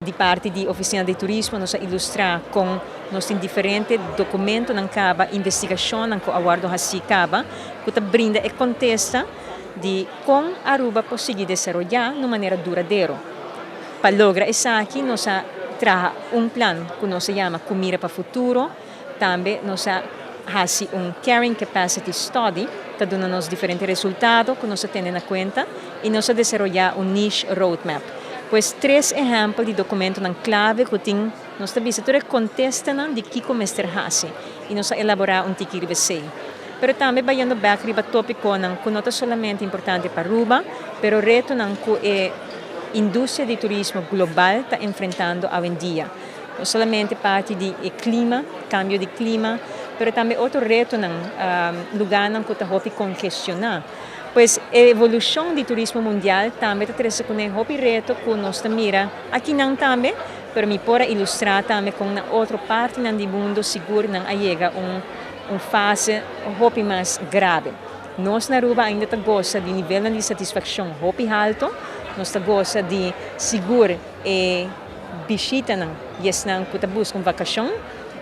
Di parti di Oficina di Turismo nos a ilustra con nos tin diferente documentonan caba, investigacionnan cu a wordo haci caba, cu ta brinda e contesta di con Aruba por sigui desaroya na un manera duradero. Pa logra esaki nos a traha un plan cu nos a yama Cu Mira pa Futuro, tambe nos a haci un Carrying Capacity Study, ta duna nos diferente resultado cu nos a tene na cuenta y nos a desaroya un Niche Roadmap. Pues tres ehempel di documentonan clave cu tin, nos ta bisa, tur e contestanan di kico mester haci y nos a elabora un tiki riba esey. Pero tambe bayendo bek riba topiconan cu no ta solamente importante pa Aruba, pero retonan cu e industria di turismo global ta enfrentando awendia. No solamente parti di e clima, cambio di clima, pero tambe otro retonan, lugarnan cu ta hopi congestiona. Pues e evolucion di turismo mundial tambe ta trece cu ne hopi reto cu nos ta mira akinan tambe, pero mi por a ilustra tambe cu na otro partinan di mundo sigur nan a yega un fase hopi mas grave. Nos na Aruba ainda ta goza di nivelnan di satisfaccion hopi halto, nos ta goza di sigur e bishitanan y esnan cu ta busca un vacacion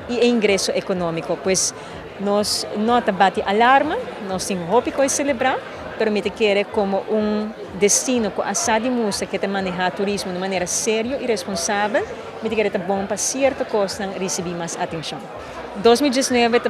y e ingreso economico. Pues nos no ta bati alarma, nos tin hopi cu celebra, pero mi ta kere como un destino cu a sa di mustra cu ta maneha turismo di manera serio y responsabel, mi ta kere ta bon pa cierto cosnan ricibi mas atencion. 2019 ta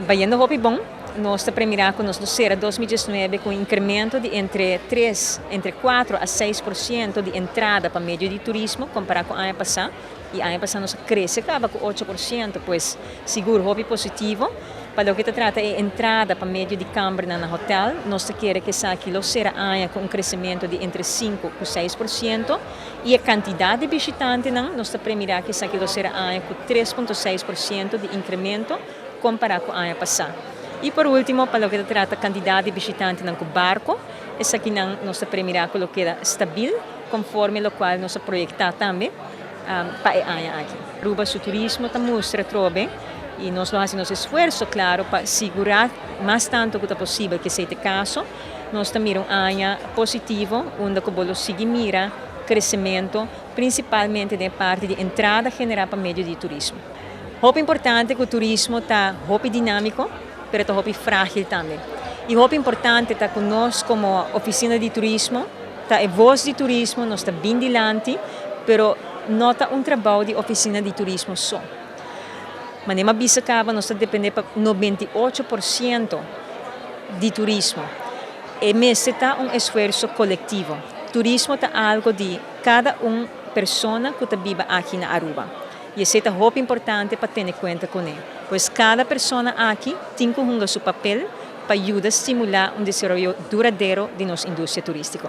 bayendo hopi bon. Nos ta premira cu nos lo cera 2019 cu un incremento di entre 3, entre 4 a 6% di entrada pa medio di turismo, compara cu aña pasa. Y aña pasa nos a crece caba cu 8%, pues sigur hopi positivo. Pa loke ta trata e entrada pa medio di camber na hotel, nos ta kere cu esaki lo cera aña cu un crecemento di entre 5 y 6%, y e cantidad di bishitantenan, nos ta premira cu esaki lo cera aña cu 3,6% di incremento compara cu aña pasa. Y por ultimo, pa loke ta trata cantidad di bishitantenan cu barco, esakinan nos ta premira cu lo keda stabil, conforme locual nos a proyecta tambe pa e aña aki. Aruba su turismo ta mustra trobe y nos lo haci nos esfuerso, claro, pa sigura mas tanto cu ta posibel cu esey ta e caso. Nos ta mira un aña positivo, unda cu bo lo sigui mira crecemento, principalmente den parti di entrada genera pa medio di turismo. Hopi importante cu turismo ta hopi dinamico, pero ta hopi fragil tambe. Y hopi importante ta cu nos como Oficina di Turismo, ta e voz di turismo, nos ta bin dilanti, pero no ta un trabou di Oficina di Turismo so. Manera m'a bisa caba, nos ta depende pa 98% di turismo. E mester ta un esfuerso colectivo. Turismo ta algo di cada un persona cu ta biba aki na Aruba. Y esey ta hopi importante pa tene cuenta cu ne. Pues cada persona aki tin cu hunga su papel pa yuda stimula un desaroyo duradero di nos industria turistico.